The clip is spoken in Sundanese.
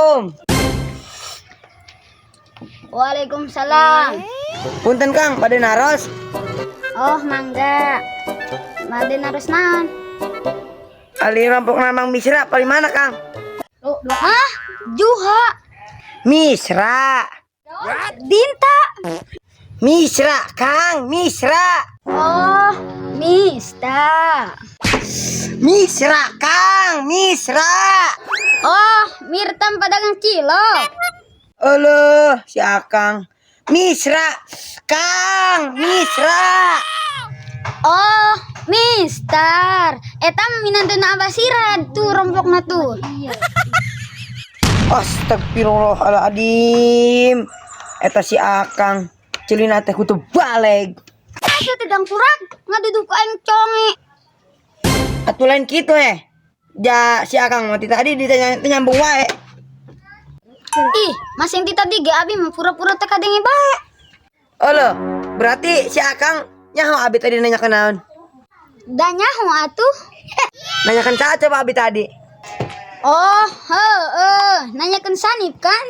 Assalamualaikum. Waalaikumsalam. Punten, Kang, bade naros. Oh, mangga. Bade naros naon? Ali rompok Mang Misra paling mana, Kang? Hah? Juha. Misra. Dinta. Misra, Kang, Misra. Oh, Mista. Misra, Kang, Misra. Oh, Mirtam pedagang cilok. Aduh, si Akang. Misra, Kang, Misra. Oh, Mister. Eta minantuna Abah Sirad tuh rompokna tuh. Astagfirullahaladzim. Eta si Akang. Celina teh kutu baleg. Atuh tegang kurak ngaduduh ku aing conge. Atuh lain kitu eh. Ja si Akang mati tadi ditanya teh nyambung wae. Ih, masing ti tadi ge abi mah pura-pura teh kadenge bae. Olo, berarti si Akang nyaho abi tadi nanya naon? Da nyaho atuh. Nanyakan saha coba abi tadi? Oh, heeh, nanyakeun Sanip kan?